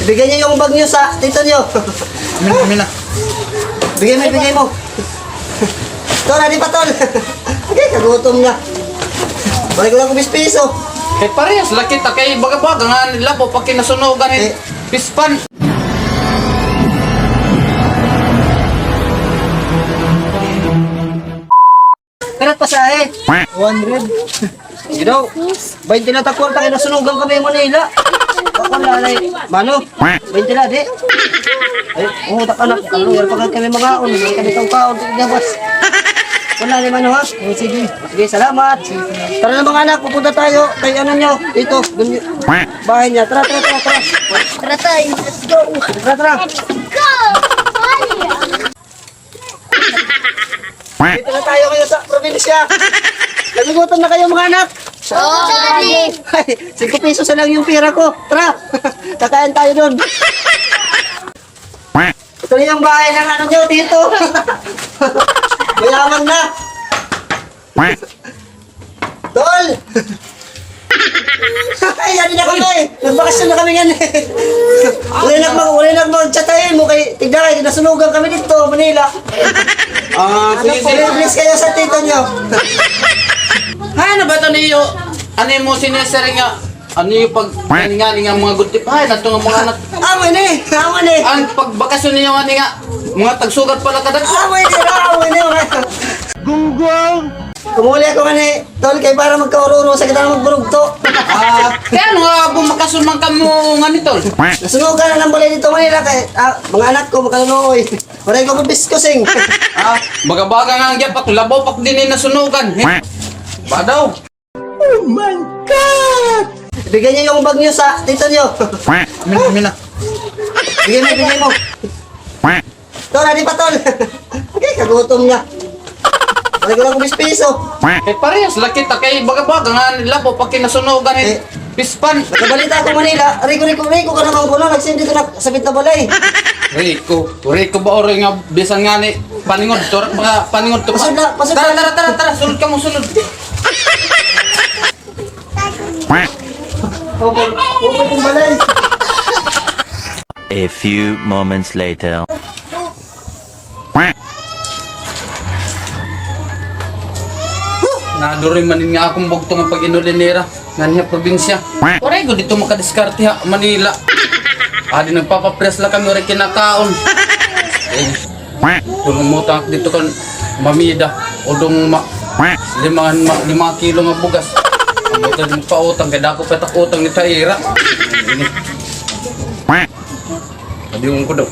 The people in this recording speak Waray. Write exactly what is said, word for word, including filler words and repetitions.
Bigay niyo yung bag niyo sa tito niyo. Amin, amin na. Bigay mo, bigay mo. Tol, adi pa, tol. Okay, kagutom na. Balik ko lang kung bis piso. Kay parehas la kita kay baga-baga nga labo pag kinasunugan hin pispan. Karat pasahe. One hundred. Sige daw. Baynte na ta kwarta kay nasunugan kami Manila. Ako na, nay. Mano? Baynte na, di. Ay, oo, taka na. Ano, yan pa kami mga on. Yan kami kaon. Sige, boss. Wala ni Mano, ha? Oh, sige. Sige, salamat. Tara na, mga anak, pupunta tayo kay ano niyo, dito, dun y-, bahay niya. Tara, tara, tara, tara. Tara, tay. Let's go. Tara, tara. Go! Dito na tayo ngayon sa probinsya. Nagugutom na kayo, mga anak? Oo, Daddy. Ay, singko pisos na lang yung pera ko. Tara, kakain tayo dun. Ito na yung bahay ng ano niyo, tito. Mayaman na. Tol! Ay, ano na kami? Nagbakasyon na kami nga, eh. Wala na mag-, wala na mag-chat ay mo kay tigda kay nasunugan kami dito, Manila. Ah, sige, sige. Bless kayo sa tito niyo. Ano ba ito niyo? Ano yung mo sinisiring nga? Ano yung pag, nga, nga mga good tip? Ay, nato nga mga anak. Amo ni, amo ni. Ang pagbakasyon niyo nga, nga, mga tagsugat pala kadag. Amo ni, amo ni, mga. Gunggong! Kumuli ako nga ni, tol, kay para magkaururo sa kita magburugto. Ah, kaya ano nga, bumakasyon man kamo nga ni, tol? Nasunugan na ng balay dito Manila kay, ah, mga anak ko, makalunoy. Waray ko biskusing. Ah, baga-baga nga ang giyapak, labaw pak din eh nasunugan. Badaw. Oh my God! Bigay niyo yung bag niyo sa tito niyo. Amin, amin na. Bigay mo, bigay mo. Tol, adi pa, tol. Okay, kagutom niya. Balik ko lang kung bis piso. Kay parehas la kita kay baga-baga nga labo pag kinasunugan hin pispan. Nakabalita ako Manila. Rico, Rico, Rico ka naman kuno. Nagsindi ka na sa balay. Rico, Rico ba ori nga bisan nga ni paningod to, mga paningod to. Pasod na, pasod na. Tara, tara, tara, tara, sulod ka mo, sulod. Opo, opo, kung balay. A few moments later. Naduri man nga akon bugto nga pag-inuli nira nganhi ha probinsya. Waray gud dito makadiskarte ha Manila. Adi nagpapapress la kami, waray kinakaon. Eh, tulungutang dito kan Mamida, udong ma-, lima, ma-, lima kilo nga bugas. Ang butas mo pa utang, kay dako pa tak utang ni Taira. Ini. Padiyon ko daw.